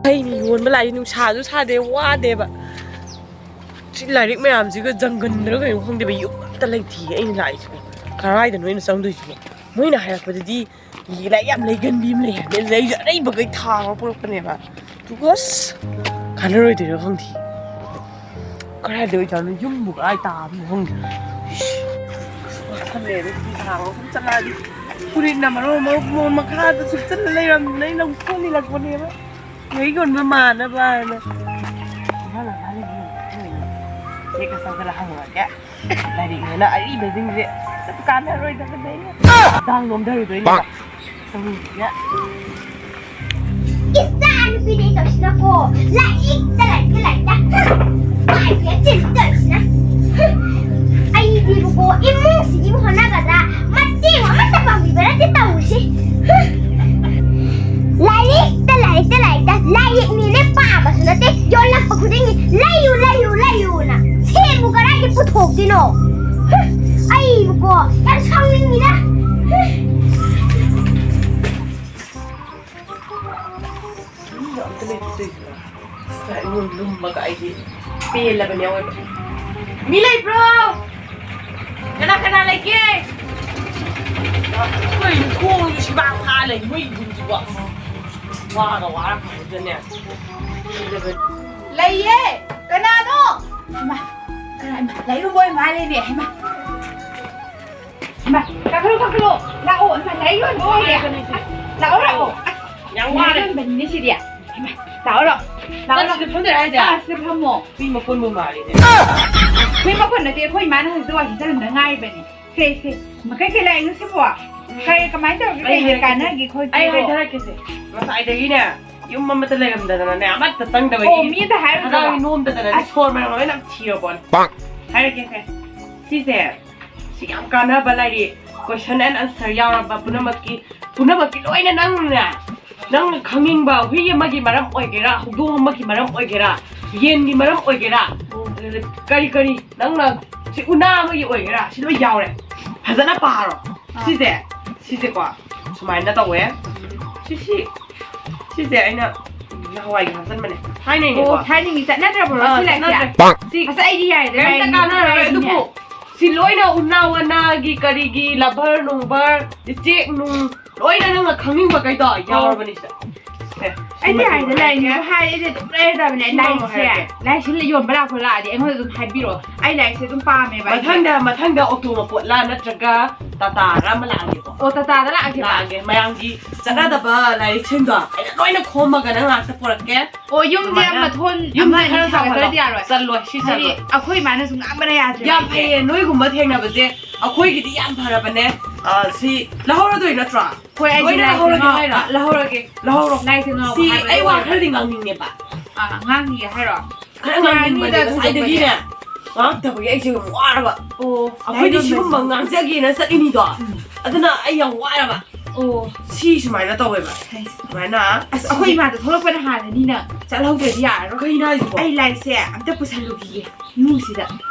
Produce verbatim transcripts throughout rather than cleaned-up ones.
ꯍꯩꯅꯤ ꯌꯣꯟꯕ ꯂꯥꯛꯏ, ꯅꯨꯡꯁꯥꯁꯨ ꯁꯥꯗꯦ, ꯋꯥꯗꯦꯕ꯫ ꯁꯤ ꯂꯥꯏꯔꯤꯛ ꯃꯌꯥꯝꯁꯤꯒ ꯖꯪꯒꯟꯗꯔ ꯀꯩꯅꯣ ꯈꯪꯗꯦꯕ, ꯌꯨꯝ ꯑꯝꯇ ꯂꯩꯇꯤꯌꯦ ꯑꯩꯅ ꯂꯥꯛꯏꯁꯤꯕꯣ꯫ ꯀꯗꯥꯏꯗꯅꯣ ꯑꯩꯅ ꯆꯪꯗꯣꯏꯁꯤꯕꯣ? ꯃꯣꯏꯅ ꯍꯥꯏꯔꯛꯄꯗꯗꯤ ꯂꯥꯏꯔꯤꯛ ꯌꯥꯝ ꯂꯩꯒꯟꯕꯤ ꯑꯃ ꯂꯩ ꯍꯥꯏꯕꯅꯤ, ꯑꯗꯨꯗ ꯑꯩꯁꯨ ꯑꯔꯩꯕꯈꯩ ꯊꯥꯡꯉ ꯄꯨꯔꯛꯄꯅꯦꯕ꯫ ꯑꯗꯨꯒ ꯑꯁ, ꯀꯥꯟꯅꯔꯣꯏꯗꯣꯏꯔꯥ ꯈꯪꯗꯦ꯫ ꯀꯗꯥꯏꯗ ꯑꯣꯏꯖꯥꯠꯅꯣ? ꯌꯨꯝꯕꯨ ꯀꯗꯥꯏ ꯇꯥꯕꯅꯣ ꯈꯪꯗꯦ꯫ ꯏꯁ, ꯋꯥꯁꯜꯂꯦ, ꯑꯗꯨ ꯐꯤ ꯊꯥꯡꯉꯒ ꯁꯨꯝ ꯆꯠꯂꯛꯑꯗꯤ ꯐꯨꯔꯤꯠꯅ ꯃꯔꯣꯟ ꯑꯃ ꯃꯈꯣꯡ ꯃꯈꯥꯗ ꯁꯨꯞꯆꯜꯂ ꯂꯩꯔꯝꯗꯅ ꯑꯩꯅ ꯑꯃꯨꯛ ꯐꯨꯅꯤꯜꯂꯛꯄꯅꯦꯕ꯫ ꯂꯩ ꯌꯣꯟꯕ ꯃꯥꯟꯅꯕ ꯍꯥꯏꯅ꯫ ꯏꯃꯥ ꯂꯥꯛꯑ ꯂꯩ ꯌꯣꯟꯕ ꯍꯪꯉꯤꯅꯦ꯫ ꯆꯦꯛꯀ ꯆꯪꯁꯤꯜꯂ ꯍꯪꯉꯨꯔꯒꯦ꯫ ꯂꯥꯏꯔꯤꯛꯅꯦꯅ ꯑꯔꯤꯕꯁꯤꯡꯁꯦ ꯑꯁ ꯀꯥꯟꯅꯔꯣꯏꯗꯕꯗ ꯑꯩꯅ ꯗꯥꯡ ꯅꯣꯝꯊꯔꯨꯗꯣꯏꯅꯦꯕ꯫ ꯆꯪꯉꯨꯔꯒꯦ꯫ ꯏꯆꯥ ꯅꯨꯄꯤꯅꯦ ꯇꯧꯁꯤꯅꯀꯣ, ꯂꯥꯏꯔꯤꯛꯇ ꯂꯥꯏꯔꯤꯛꯇ ꯂꯥꯏꯔꯤꯛꯇ꯫ ꯄꯥꯏꯕ ꯆꯤꯟ ꯇꯧꯔꯤꯁꯤꯅ꯫ ꯑꯩꯗꯤꯕꯀꯣ, ꯏꯃꯨꯡꯁꯤꯒꯤ ꯍꯣꯠꯅꯒꯗ꯭ꯔꯥ ꯃꯇꯦꯡ ꯑꯃꯠꯇ ꯄꯥꯡꯕꯤꯕ ꯅꯠꯇꯦ ꯇꯧꯔꯤꯁꯤ꯫ ꯂꯥꯏꯔꯤꯛꯇ ꯂꯥꯏꯔꯤꯛꯇ ꯂꯥꯏꯔꯤꯛꯇ꯫ ꯂꯥꯏꯔꯤꯛꯅꯦꯅ ꯄꯥꯕꯁꯨ ꯅꯠꯇꯦ, ꯌꯣꯜꯂꯛꯄ ꯈꯨꯗꯤꯡꯒꯤ ꯂꯩꯌꯨ ꯂꯩꯌꯨ ꯂꯩꯌꯨꯅ꯫ ꯁꯦꯟꯕꯨ ꯀꯗꯥꯏꯗꯒꯤ ꯄꯨꯊꯣꯛꯇꯣꯏꯅꯣ? ꯑꯩꯕꯨꯀꯣ, ꯌꯥꯝ ꯁꯥꯎꯅꯤꯡꯉꯤꯗ꯫ ꯃꯤꯒ ꯑꯝꯇ ꯂꯩꯇꯦ ꯇꯧꯏꯁꯤꯅ꯫ ꯑꯩꯉꯣꯟꯗ ꯂꯨꯝꯃꯒ ꯑꯩꯗꯤ ꯄꯦꯜꯂꯕꯅꯦ ꯑꯑꯣꯏꯕ꯫ ꯃꯤ ꯂꯩꯕ꯭ꯔꯣ? ꯀꯅꯥ ꯀꯅꯥ ꯂꯩꯒꯦ? ꯀꯩꯅꯣ ꯊꯣꯡꯁꯨ ꯁꯤꯕꯥꯡ ꯐꯥ ꯂꯩ ꯃꯣꯏ ꯏꯃꯨꯡꯁꯤꯕꯣ꯫ ꯋꯥꯒ ꯋꯥꯔ ꯀꯥꯟꯁꯤꯗꯅꯦ꯫ ꯂꯩꯌꯦ꯫ ꯀꯅꯥꯅꯣ? ꯍꯩꯃꯥ, ꯀꯅꯥ, ꯍꯩꯃꯥ, ꯂꯩꯔꯨꯝꯕ ꯑꯣꯏ ꯃꯥꯜꯂꯦꯅꯦ꯫ ꯍꯩꯃꯥ꯫ ꯍꯩꯃꯥ, ꯀꯥꯈꯠꯂꯣ, ꯀꯥꯈꯠꯂꯣ꯫ ꯂꯥꯛꯑꯣ, ꯏꯃꯥ, ꯂꯥꯏꯔꯤꯛ ꯌꯣꯟꯕ ꯑꯣꯏꯔꯦ꯫ ꯂꯥꯛꯑꯣ, ꯂꯥꯛꯑꯣ꯫ ꯌꯥꯝ ꯂꯥꯏꯔꯤꯛ ꯋꯥꯔꯦ꯫ ꯌꯣꯟꯕꯅꯤꯅꯦ ꯁꯤꯗꯤ꯫ ꯍꯩꯃꯥ, ꯂꯥꯛꯑꯣ, ꯂꯥꯛꯑꯣ꯫ ꯅꯪ ꯂꯥꯛꯑꯣ꯫ ꯁꯤꯗ ꯐꯝꯗꯣꯏꯔꯣ ꯍꯥꯏꯁꯦ? ꯑꯥ, ꯁꯤꯗ ꯐꯝꯃꯣ꯫ ꯍꯨꯏ ꯃꯀꯣꯟꯕꯨ ꯃꯥꯜꯂꯤꯅꯦ꯫ ꯍꯨꯏ ꯃꯀꯣꯟ ꯅꯠꯇꯦ, ꯑꯩꯈꯣꯏ ꯏꯃꯥꯅ ꯍꯧꯖꯤꯛꯇ ꯋꯥꯏ ꯁꯤꯠꯆꯔꯝꯗ ꯉꯥꯏꯔꯤꯕꯅꯤ꯫ ꯁꯦ, ꯁꯦ꯫ ꯃꯈꯩ ꯀꯩ ꯂꯥꯏꯔꯤꯛꯅꯣ ꯁꯤꯕꯣ? ꯀꯩ, ꯀꯃꯥꯏꯅ ꯇꯧꯔꯒꯦ? ꯑꯩ ꯀꯩ ꯍꯥꯏꯔꯛꯀꯦ꯫ ꯀꯥꯟꯅꯒꯦ ꯈꯣꯠꯀꯦ? ꯑꯩ ꯍꯥꯏꯊꯔꯛꯀꯦꯁꯦ꯫ ꯉꯁꯥꯏꯗꯒꯤꯅꯦ, ꯌꯨꯝ ꯑꯃꯠꯇ ꯂꯩꯔꯝꯗꯗꯅꯅꯦ, ꯑꯃꯠꯇ ꯆꯪꯗꯕꯒꯤ ꯑꯣ, ꯃꯤ ꯑꯝꯇ ꯍꯥꯏꯔꯛꯇ꯭ꯔꯕ? ꯍꯔꯥꯎꯒꯤ ꯅꯣꯝꯗꯗꯅꯅꯦ, ꯑꯁ꯫ ꯁꯣꯔ ꯃꯅꯝ ꯂꯣꯏꯅ ꯊꯤꯔꯕꯣꯅꯦ꯫ ꯍꯥꯏꯔꯛꯀꯦꯁꯦ꯫ ꯁꯤꯁꯦ, ꯁꯤ ꯌꯥꯝ ꯀꯥꯟꯅꯕ ꯂꯥꯏꯔꯤꯛ, question and answer ꯌꯥꯎꯔꯕ ꯄꯨꯝꯅꯃꯛꯀꯤ, ꯄꯨꯝꯅꯃꯛꯀꯤ ꯂꯣꯏꯅ ꯅꯪꯅꯦ, ꯅꯪꯅ ꯈꯪꯅꯤꯡꯕ ꯍꯨꯏ ꯑꯃꯒꯤ ꯃꯔꯝ ꯑꯣꯏꯒꯦꯔꯥ, ꯍꯧꯗꯣꯡ ꯑꯃꯒꯤ ꯃꯔꯝ ꯑꯣꯏꯒꯦꯔꯥ, ꯌꯦꯟꯒꯤ ꯃꯔꯝ ꯑꯣꯏꯒꯦꯔꯥ, ꯀꯔꯤ ꯀꯔꯤ ꯅꯪꯅ ꯁꯤ ꯎꯅꯥ ꯑꯃꯒꯤ ꯑꯣꯏꯒꯦꯔꯥ, ꯁꯤ ꯂꯣꯏ ꯌꯥꯎꯔꯦ꯫ ꯐꯖꯅ ꯄꯥꯔꯣ꯫ ꯑꯥ꯫ ꯁꯤꯁꯦ, ꯁꯤꯁꯦꯀꯣ, ꯁꯨꯃꯥꯏꯅ ꯇꯧꯋꯦ꯫ ꯁꯤ, ꯁꯤ, ꯁꯤꯁꯦ ꯑꯩꯅ, ꯎꯝ, ꯅꯍꯥꯟꯋꯥꯏꯒꯤ ꯍꯥꯞꯆꯟꯕꯅꯦ꯫ ꯊꯥꯏꯅꯩꯅꯦꯀꯣ꯫ ꯑꯣ ꯊꯥꯏꯅꯤꯡꯉꯤ ꯆꯠꯅꯗ꯭ꯔꯕꯣ ꯑꯥ, ꯁꯤ ꯂꯥꯏꯔꯤꯛꯁꯦ? ꯆꯠꯅꯗ꯭ꯔꯦ꯫ ꯁꯤ ꯑꯁ ꯑꯩꯗꯤ ꯌꯥꯏꯗ ꯀꯔꯤꯝꯇ ꯂꯥꯏꯔꯤꯛ ꯀꯥꯟꯅꯔꯔꯣꯏ꯫ ꯍꯥꯏꯔꯤꯅꯦ꯫ ꯑꯗꯨꯕꯨ ꯁꯤ ꯂꯣꯏꯅ ꯎꯅꯥ ꯋꯥꯅꯥꯒꯤ ꯀꯔꯤꯒꯤ ꯂꯚꯔ ꯅꯨꯡꯕꯔ ꯏꯆꯦꯛ ꯅꯨꯡ ꯂꯣꯏꯅ ꯅꯪꯅ ꯈꯪꯅꯤꯡꯕ ꯀꯩꯗꯣ ꯌꯥꯎꯔꯕꯅꯤ ꯁꯤꯗ꯫ ꯁꯦ, ꯑꯩꯗꯤ ꯁꯤꯃ ꯍꯥꯏꯗ ꯊꯤꯕ ꯂꯥꯏꯔꯤꯛ ꯍꯥꯏꯔꯒꯦ꯫ ꯍꯥꯏꯔꯗꯤ ꯑꯗꯨꯝ ꯂꯩꯔꯗꯕꯅꯦ꯫ ꯁꯤꯃ ꯂꯥꯏꯔꯤꯛꯁꯦ ꯍꯥꯏꯔꯒꯦ꯫ ꯂꯥꯏꯔꯤꯛꯁꯦ ꯌꯣꯟꯕ ꯂꯥꯛꯄ ꯂꯥꯛꯑꯗꯤ ꯑꯩꯉꯣꯟꯗ ꯑꯗꯨꯝ ꯍꯥꯏꯕꯤꯔꯛꯑꯣ꯫ ꯑꯩ ꯂꯥꯏꯔꯤꯛꯁꯦ ꯑꯗꯨꯝ ꯄꯥꯝꯃꯦꯕ ꯑꯩꯁꯦ꯫ ꯃꯊꯪꯗ ꯃꯊꯪꯗ ꯑꯣꯛꯇꯣ ꯃꯄꯣꯠꯂꯥ ꯅꯠꯇ꯭ꯔꯒ ꯇꯥꯇꯥꯔ ꯑꯃ ꯂꯥꯛꯑꯒꯦꯀꯣ꯫ ꯑꯣ ꯇꯥꯇꯥꯗ ꯂꯥꯛꯑꯒꯦꯕ꯫ ꯂꯥꯛꯑꯒꯦ ꯃꯌꯥꯝꯒꯤ ꯆꯠꯅꯗꯕ ꯂꯥꯏꯔꯤꯛꯁꯤꯡꯗꯣ ꯑꯩꯅ ꯂꯣꯏꯅ ꯈꯣꯝꯃꯒ ꯅꯪ ꯉꯥꯛꯇ ꯄꯨꯔꯛꯀꯦ꯫ ꯑꯣ ꯌꯨꯝꯁꯦ ꯑꯗꯨꯃꯥꯏꯅ ꯃꯊꯣꯟ ꯌꯨꯝꯁꯦ ꯑꯃ ꯑꯅꯤ ꯈꯔ ꯁꯥꯒꯠꯇ꯭ꯔꯗꯤ ꯆꯥꯎꯍꯜꯂꯣ꯫ ꯌꯥꯔꯣꯏ꯫ ꯆꯜꯂꯣꯏ ꯁꯤ ꯍꯥꯏꯗꯤ ꯆꯜꯂꯣꯏ꯫ ꯑꯩꯈꯣꯏ ꯏꯃꯥꯅ ꯁꯨꯝ ꯉꯥꯡꯕꯅ ꯌꯥꯗ꯭ꯔꯦ꯫ ꯌꯥꯝ ꯐꯩꯌꯦ ꯅꯣꯏꯒꯨꯝꯕ ꯊꯦꯡꯅꯕꯁꯦ ꯑꯩꯈꯣꯏꯒꯤꯗꯤ ꯌꯥꯝ ꯐꯔꯕꯅꯦ꯫ ꯑ, ꯁꯤ ꯂꯧꯍꯧꯔꯗꯣꯏ ꯅꯠꯇ꯭ꯔꯣ? ꯍꯣꯏ ꯑꯩꯁꯦ ꯂꯣꯏꯅ ꯂꯥꯏꯔꯤꯛꯁꯦ ꯂꯧꯍꯧꯔꯒꯦ ꯉꯥꯎ- ꯍꯥꯏꯔꯣ? ꯂꯧꯍꯧꯔꯒꯦ꯫ ꯂꯧꯍꯧꯔꯣ꯫ ꯂꯥꯏꯔꯤꯛꯁꯦ ꯉꯥꯎꯕ ꯁꯤ ꯍꯥꯏꯕ ꯑꯩ ꯋꯥ ꯂꯣꯏꯔꯦ꯫ ꯈꯔꯗꯤ ꯉꯥꯡꯅꯤꯡꯉꯦꯕ꯫ ꯑꯥ ꯉꯥꯡꯅꯤꯡꯉꯦ ꯍꯥꯏꯔꯣ? ꯈꯔ ꯉꯥꯡꯅꯤꯡꯕꯅꯦ ꯌꯥꯅꯤꯗ ꯉꯁꯥꯏꯗꯒꯤꯅꯦ꯫ ꯉꯥꯡꯉꯛꯇꯕꯒꯤ ꯑꯩꯁꯦ ꯌꯥꯝ ꯋꯥꯔꯕ꯫ ꯑꯣ ꯑꯩꯈꯣꯏꯗꯤ ꯁꯤꯒꯨꯝꯕ ꯉꯥꯡꯖꯒꯦꯅ ꯆꯠꯂꯤꯅꯤꯗꯣ꯫ ꯎꯝ꯫ ꯑꯗꯨꯅ ꯑꯩ ꯌꯥꯝ ꯋꯥꯔꯕ꯫ ꯑꯣ ꯁꯤ ꯁꯨꯃꯥꯏꯅ ꯇꯧꯋꯦꯕ꯫ ꯍꯩꯁ꯫ ꯁꯨꯃꯥꯏꯅ꯫ ꯑꯁ ꯑꯩꯈꯣꯏ ꯏꯃꯥꯗꯣ ꯊꯣꯛꯂꯛꯄꯅ ꯍꯥꯟꯅꯅꯤꯅ ꯆꯠꯍꯧꯗ꯭ꯔꯗꯤ ꯌꯥꯔꯔꯣꯏ꯫ ꯀꯩꯅꯣ ꯍꯥꯏꯁꯤꯕꯣ? ꯑꯩ ꯂꯥꯏꯔꯤꯛꯁꯦ ꯑꯝꯇ ꯄꯨꯁꯜꯂꯨꯈꯤꯒꯦ ꯏꯃꯨꯡꯁꯤꯗ꯫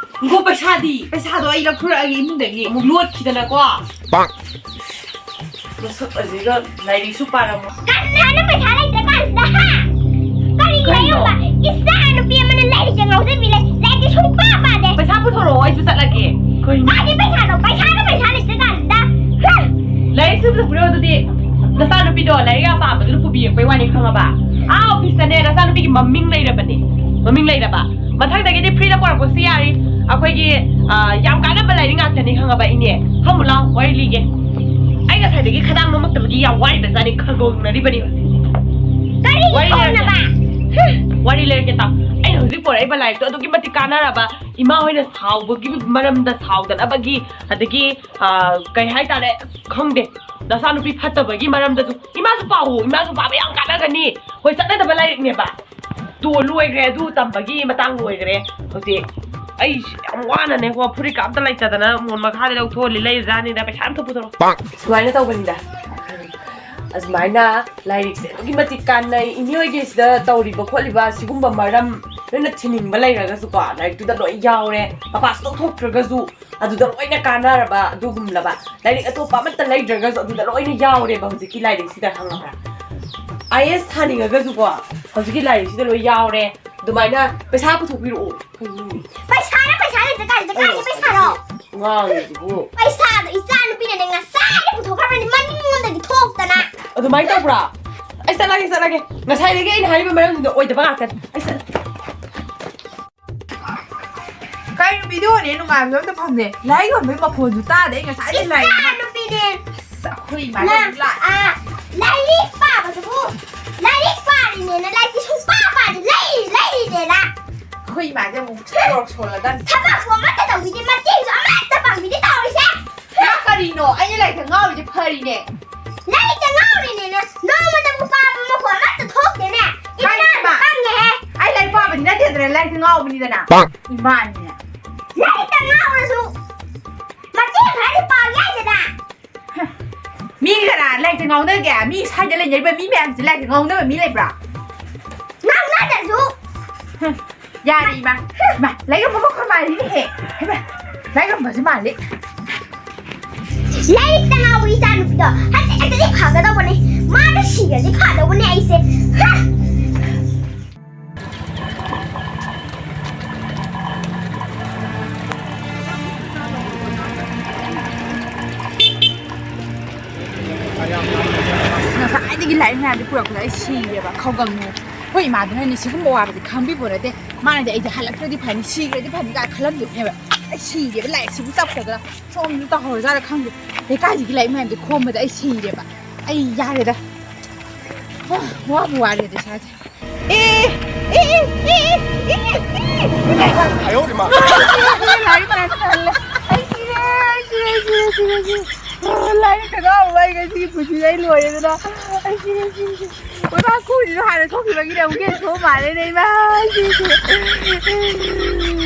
ꯏꯒꯣ ꯄꯩꯁꯥꯗꯤ ꯄꯩꯁꯥꯗꯣ ꯑꯩ ꯂꯧꯊꯣꯔꯛꯑꯒꯦ ꯏꯃꯨꯡꯗꯒꯤ꯫ ꯑꯃꯨꯛ ꯂꯣꯠꯈꯤꯗꯅꯀꯣ꯫ ꯃꯁꯛ ꯑꯁꯤꯒ ꯂꯥꯏꯔꯤꯛꯁꯨ ꯄꯥꯔꯝꯃꯣ꯫ ꯀꯅꯥꯅ ꯄꯩꯁꯥ ꯂꯩꯇ꯭ꯔꯀꯥꯟꯁꯤꯗ ꯍꯥ? ꯀꯔꯤ ꯂꯩꯔꯝꯕ? ꯏꯆꯥ ꯅꯨꯄꯤ ꯑꯃꯅ ꯂꯥꯏꯔꯤꯛꯁꯦ ꯉꯥꯎꯖꯕꯤ ꯂꯩ, ꯂꯥꯏꯔꯤꯛꯇꯤ ꯁꯨꯡꯄꯥ ꯄꯥꯗꯦ꯫ ꯄꯩꯁꯥ ꯄꯨꯊꯣꯔꯛꯑꯣ ꯑꯩꯁꯨ ꯆꯠꯂꯒꯦ꯫ ꯀꯩꯅꯣ? ꯀꯥꯏꯗꯤ ꯄꯩꯁꯥꯅꯣ? ꯄꯩꯁꯥꯅ ꯄꯩꯁꯥ ꯂꯩꯇ꯭ꯔꯀꯥꯟꯁꯤꯗ꯫ ꯍꯥ? ꯂꯥꯏꯔꯤꯛꯁꯨ ꯄꯨꯊꯣꯛꯄꯤꯔꯣ ꯑꯗꯨꯗꯤ꯫ ꯅꯆꯥꯅꯨꯄꯤꯗꯣ ꯂꯥꯏꯔꯤꯛ ꯑꯄꯥꯝꯕꯗꯨꯅ ꯄꯨꯕꯤꯔꯛꯄꯩ ꯋꯥꯅꯤ ꯈꯪꯉꯕ? ꯑꯥ ꯑꯣꯐꯤꯁꯇꯅꯦ ꯅꯆꯥꯅꯨꯄꯤꯒꯤ ꯃꯃꯤꯡ ꯂꯩꯔꯕꯅꯦ꯫ ꯃꯃꯤꯡ ꯂꯩꯔꯕ꯫ ꯃꯊꯪꯗꯒꯤꯗꯤ ꯐ꯭ꯔꯤꯗ ꯄꯨꯔꯛꯄꯁꯨ ꯌꯥꯔꯤ꯫ ꯑꯩꯈꯣꯏꯒꯤ ꯑ, ꯌꯥꯝ ꯀꯥꯟꯅꯕ ꯂꯥꯏꯔꯤꯛ ꯉꯥꯛꯇꯅꯤ ꯈꯪꯉꯕ ꯏꯅꯦ꯫ ꯐꯝꯃꯨ ꯂꯥꯎ ꯋꯥꯔꯤ ꯂꯤꯒꯦ꯫ ꯑꯩ ꯉꯁꯥꯏꯗꯒꯤ ꯈꯗꯥꯡ ꯅꯣꯃꯛꯇꯕꯒꯤ ꯌꯥꯝ ꯋꯥꯔꯤꯕ ꯖꯥꯠꯅꯤ ꯈꯪꯗꯣꯛꯅꯔꯤꯕꯅꯤ ꯍꯧꯖꯤꯛꯁꯦ꯫ ꯀꯔꯤꯒꯤ ꯋꯥꯔꯤ ꯈꯣꯡꯅꯕ? ꯂꯩꯔꯒꯦ꯫ ꯋꯥꯔꯤ ꯂꯩꯔꯒꯦ ꯇꯥꯎ꯫ ꯑꯩꯅ ꯍꯧꯖꯤꯛ ꯄꯣꯔꯛꯏꯕ ꯂꯥꯏꯔꯤꯛꯇꯣ ꯑꯗꯨꯛꯀꯤ ꯃꯇꯤꯛ ꯀꯥꯟꯅꯔꯕ ꯏꯃꯥ ꯍꯣꯏꯅ ꯁꯥꯎꯕꯒꯤ ꯃꯔꯝꯗ ꯁꯥꯎꯗꯅꯕꯒꯤ ꯑꯗꯒꯤ ꯑ, ꯀꯩ ꯍꯥꯏꯇꯥꯔꯦ ꯈꯪꯗꯦ ꯅꯆꯥꯅꯨꯄꯤ ꯐꯠꯇꯕꯒꯤ ꯃꯔꯝꯗꯁꯨ ꯏꯃꯥꯁꯨ ꯄꯥꯎ ꯏꯃꯥꯁꯨ ꯄꯥꯕ ꯌꯥꯝ ꯀꯥꯟꯅꯒꯅꯤ꯫ ꯍꯣꯏ ꯆꯠꯅꯗꯕ ꯂꯥꯏꯔꯤꯛꯅꯦꯕ꯫ ꯇꯣ ꯂꯣꯏꯈ꯭ꯔꯦ ꯑꯗꯨ ꯇꯝꯕꯒꯤ ꯃꯇꯥꯡ ꯂꯣꯏꯈ꯭ꯔꯦ꯫ ꯍꯧꯖꯤꯛ ꯑꯩ ꯌꯥꯝ ꯋꯥꯅꯅꯦꯀꯣ ꯐꯨꯔꯤꯠꯀ ꯑꯝꯇ ꯂꯩꯇꯗꯅ ꯃꯣꯟ ꯃꯈꯥꯗ ꯂꯧꯊꯣꯛꯑ ꯂꯩꯔꯖꯥꯠꯅꯤꯗ ꯄꯩꯁꯥ ꯑꯝꯇ ꯄꯨꯊꯣꯔꯛꯑꯣ꯫ ꯁꯨꯃꯥꯏꯅ ꯇꯧꯕꯅꯤꯗ꯫ ꯑꯁꯨꯃꯥꯏꯅ ꯂꯥꯏꯔꯤꯛꯁꯦ ꯑꯗꯨꯛꯀꯤ ꯃꯇꯤꯛ ꯀꯥꯟꯅꯩ ꯏꯅꯦ ꯍꯣꯏꯒꯤꯁꯤꯗ ꯇꯧꯔꯤꯕ ꯈꯣꯠꯂꯤꯕ ꯁꯤꯒꯨꯝꯕ ꯃꯔꯝ ꯅꯣꯏꯅ ꯊꯤꯅꯤꯡꯕ ꯂꯩꯔꯒꯁꯨꯀꯣ ꯂꯥꯏꯔꯤꯛꯇꯨꯗ ꯂꯣꯏ ꯌꯥꯎꯔꯦ꯫ ꯃꯄꯥꯁꯨ ꯇꯧꯊꯣꯛꯇ꯭ꯔꯒꯁꯨ ꯑꯗꯨꯗ ꯂꯣꯏꯅ ꯀꯥꯟꯅꯔꯕ ꯑꯗꯨꯒꯨꯝꯂꯕ ꯂꯥꯏꯔꯤꯛ ꯑꯇꯣꯞꯄ ꯑꯃꯠꯇ ꯂꯩꯗ꯭ꯔꯒꯁꯨ ꯑꯗꯨꯗ ꯂꯣꯏꯅ ꯌꯥꯎꯔꯦꯕ ꯍꯧꯖꯤꯛꯀꯤ ꯂꯥꯏꯔꯤꯛꯁꯤꯗ ꯈꯪꯉꯕ꯭ꯔꯥ? ꯑꯥꯏ ꯑꯦꯁ ꯊꯥꯅꯤꯡꯉꯒꯁꯨꯀꯣ ꯍꯧꯖꯤꯛꯀꯤ ꯂꯥꯏꯔꯤꯛꯁꯤꯗ ꯂꯣꯏ ꯌꯥꯎꯔꯦ꯫ ꯑꯗꯨꯃꯥꯏꯅ ꯄꯩꯁꯥ ꯄꯨꯊꯣꯛꯄꯤꯔꯛꯑꯣ꯫ ꯀꯩꯅꯣ? ꯄꯩꯁꯥꯅ ꯄꯩꯁꯥ ꯂꯩꯇ꯭ꯔ ꯀꯥꯟꯁꯤꯗ ꯀꯥꯏꯗ ꯄꯩꯁꯥꯅꯣ? ꯉꯥꯡꯉꯤꯁꯤꯕꯨ꯫ ꯄꯩꯁꯥꯗꯣ ꯏꯆꯥ ꯅꯨꯄꯤꯅꯅꯦ ꯉꯁꯥꯏꯗ ꯄꯨꯊꯣꯛꯈ꯭ꯔꯕꯅꯤ, ꯃꯅꯤꯡꯂꯣꯝꯗꯒꯤ ꯊꯣꯛꯇꯅ꯫ ꯑꯗꯨꯃꯥꯏꯅ ꯇꯧꯕ꯭ꯔꯥ? ꯑꯩ ꯆꯠꯂꯒꯦ, ꯆꯠꯂꯒꯦ꯫ ꯉꯁꯥꯏꯗꯒꯤ ꯑꯩꯅ ꯍꯥꯏꯔꯤꯕ ꯃꯔꯝꯁꯤꯡꯗꯣ ꯑꯣꯏꯗꯕ ꯉꯥꯛꯇꯅꯤ꯫ ꯑꯩ ꯆꯠ- ꯀꯩꯅꯣ ꯚꯤꯗꯤꯑꯣꯅꯦ ꯅꯨꯡꯉꯥꯏꯕꯁꯨ ꯑꯝꯇ ꯐꯪꯗꯦ꯫ ꯂꯥꯏꯔꯤꯛ ꯌꯣꯟꯕꯒꯤ ꯃꯈꯣꯟꯁꯨ ꯇꯥꯗꯦ꯫ ꯑꯩ ꯉꯁꯥꯏꯗꯩ ꯂꯥꯏꯔꯤꯛ ꯏꯆꯥ ꯅꯨꯄꯤꯅꯦ꯫ ꯑꯁ, ꯑꯩꯈꯣꯏ ꯏꯃꯥ ꯅꯪ, ꯂꯥꯛ- ꯑꯥ, ꯂꯥꯏꯔꯤꯛ ꯄꯥꯕꯗꯨꯕꯨ, ꯂꯥꯏꯔꯤꯛ ꯄꯥꯔꯤꯅꯦꯅ ꯂꯥꯏꯔꯤꯛꯇꯤ ꯁꯨꯡꯄꯥ ꯄꯥꯗꯦ꯫ ꯂꯩꯔꯤ, ꯂꯩꯔꯤꯅꯦꯅ꯫ ꯑꯩꯈꯣꯏ ꯏꯃꯥꯁꯦ ꯑꯃꯨꯛ ꯁꯣꯔꯣꯛ ꯁꯣꯜꯂꯗꯝꯅꯤ꯫ ꯊꯕꯛꯄꯨ ꯑꯃꯠꯇ ꯇꯧꯕꯤꯗꯦ, ꯃꯇꯦꯡꯁꯨ ꯑꯃꯠꯇ ꯄꯥꯡꯕꯤꯗꯦ ꯇꯧꯔꯤꯁꯦ꯫ ꯅꯪ ꯀꯔꯤꯅꯣ? ꯑꯩꯅ ꯂꯥꯏꯔꯤꯛꯇ ꯉꯥꯎꯔꯤꯁꯦ ꯐꯔꯤꯅꯦ꯫ ꯂꯥꯏꯔꯤꯛꯇ ꯉꯥꯎꯔꯤꯅꯦꯅ ꯅꯣꯡꯃꯇꯕꯨ ꯄꯥꯕ ꯃꯈꯣꯟ ꯑꯃꯠꯇ ꯊꯣꯛꯇꯦꯅꯦ꯫ ꯀꯥꯏꯗ ꯏꯃꯥꯗꯣ ꯏꯃꯥ? ꯄꯪꯉꯦꯍꯦ꯫ ꯑꯩ ꯂꯥꯏꯔꯤꯛ ꯄꯥꯕꯗꯤ ꯅꯠꯇꯦꯗꯅ, ꯂꯥꯏꯔꯤꯛꯇ ꯉꯥꯎꯕꯅꯤꯗꯅ꯫ ꯄꯪ꯫ ꯏꯃꯥꯅꯤꯅꯦ꯫ ꯂꯥꯏꯔꯤꯛꯇ ꯉꯥꯎꯔꯁꯨ ꯃꯇꯦꯡ ꯈꯔꯗꯤ ꯄꯥꯡ ꯌꯥꯏꯗꯅ꯫ ꯃꯤ ꯀꯅꯥ ꯂꯥꯏꯔꯤꯛꯇ ꯉꯥꯎꯅꯒꯦ? ꯃꯤ ꯁ꯭ꯋꯥꯏꯗ ꯂꯩꯅꯔꯤꯕ ꯃꯤ ꯃꯌꯥꯝꯁꯦ ꯂꯥꯏꯔꯤꯛꯇ ꯉꯥꯎꯅꯕ ꯃꯤ ꯂꯩꯕ꯭ꯔꯥ? ꯉꯥꯡꯅꯗ꯭ꯔꯁꯨ꯫ ꯌꯥꯔꯦ ꯏꯃꯥ꯫ ꯏꯃꯥ, ꯂꯥꯏꯔꯤꯛ ꯌꯣꯟꯕ ꯃꯈꯣꯟ ꯃꯥꯜꯂꯤꯅꯦꯍꯦ꯫ ꯍꯩꯃꯥ, ꯂꯥꯏꯔꯤꯛ ꯌꯣꯟꯕꯁꯦ ꯃꯥꯜꯂꯤ꯫ ꯂꯥꯏꯔꯤꯛꯇ ꯉꯥꯎꯕ ꯏꯆꯥ ꯅꯨꯄꯤꯗꯣ ꯍꯟꯇꯛ ꯍꯟꯇꯛꯇꯤ ꯐꯒꯗꯧꯕꯅꯦ꯫ ꯃꯥꯗꯣ ꯁꯤꯔꯗꯤ ꯐꯗꯧꯕꯅꯦ ꯑꯩꯁꯦ꯫ ꯍꯥ! ꯑꯁ, ꯉꯁꯥꯏꯗꯒꯤ ꯂꯥꯏꯔꯤꯛ ꯃꯌꯥꯝꯁꯦ ꯄꯨꯔꯛꯄꯗ ꯑꯩ ꯁꯤꯔꯦꯕ, ꯈꯧꯒꯪꯅꯦ꯫ ꯑꯩꯈꯣꯏ ꯏꯃꯥꯗꯨꯅꯅꯦ ꯁꯤꯒꯨꯝꯕ ꯋꯥꯕꯁꯦ ꯈꯪꯕꯤꯕ ꯅꯠꯇꯦ꯫ ꯃꯥꯅꯗꯤ ꯑꯩꯁꯦ ꯍꯜꯂꯛꯇ꯭ꯔꯗꯤ ꯐꯅꯤ, ꯁꯤꯈ꯭ꯔꯗꯤ ꯐꯅꯤ ꯀꯥꯏꯅ ꯈꯜꯂꯝꯗꯣꯏꯅꯦꯕ꯫ ꯑꯩ ꯁꯤꯔꯦꯕ, ꯂꯥꯏꯔꯤꯛꯁꯤꯕꯨ ꯆꯞꯈ꯭ꯔꯗ꯭ꯔꯥ, ꯁꯣꯝꯗ ꯇꯧꯍꯧꯔꯖꯥꯠꯂ ꯈꯪꯗꯦ꯫ ꯂꯩꯀꯥꯏꯁꯤꯒꯤ ꯂꯥꯏꯔꯤꯛ ꯃꯌꯥꯝꯁꯦ ꯈꯣꯝꯕꯗ ꯑꯩ ꯁꯤꯔꯦꯕ꯫ ꯑꯩ ꯌꯥꯔꯦꯗ꯫ ꯋꯥꯕꯨ ꯋꯥꯔꯦꯗ ꯏꯁꯥꯁꯦ꯫ ꯑꯦ, ꯑꯦ, ꯑꯦ, ꯑꯦ, ꯑꯦ, ꯑꯦ, ꯑꯦ꯫ 哎呦我的妈！ ꯂꯥꯏꯔꯤꯛ ꯃꯌꯥꯝꯁꯦ ꯍꯜꯂꯦ꯫ ꯑꯩ ꯁꯤꯔꯦ, ꯑꯩ ꯁꯤꯔꯦ, ꯑꯩ ꯁꯤꯔꯦ, ꯑꯩ ꯁꯤꯔꯦ, ꯑꯩ ꯁꯤꯔꯦ꯫ ꯂꯥꯏꯔꯤꯛꯇ ꯉꯥꯎꯔꯨꯕ ꯑꯩ ꯉꯁꯤꯒꯤ ꯄꯨꯟꯁꯤꯁꯦ ꯑꯩ ꯂꯣꯏꯔꯦꯗꯅ꯫ ꯑꯩ ꯁꯤꯔꯦ, ꯑꯩ ꯁꯤꯔꯦ, ꯑꯩ ꯁꯤꯔꯦ꯫ ꯑꯣꯖꯥ ꯈꯨꯁꯤꯁꯨ ꯍꯥꯟꯅ ꯊꯣꯛꯈꯤꯕꯒꯤꯅꯦ ꯑꯃꯨꯛꯀ ꯍꯦꯟꯅ ꯊꯣꯛꯑ ꯃꯥꯜꯂꯦꯅꯦ ꯏꯃꯥ꯫ ꯑꯩ ꯁꯤꯔꯦ, ꯑꯩ ꯁꯤꯔꯦ꯫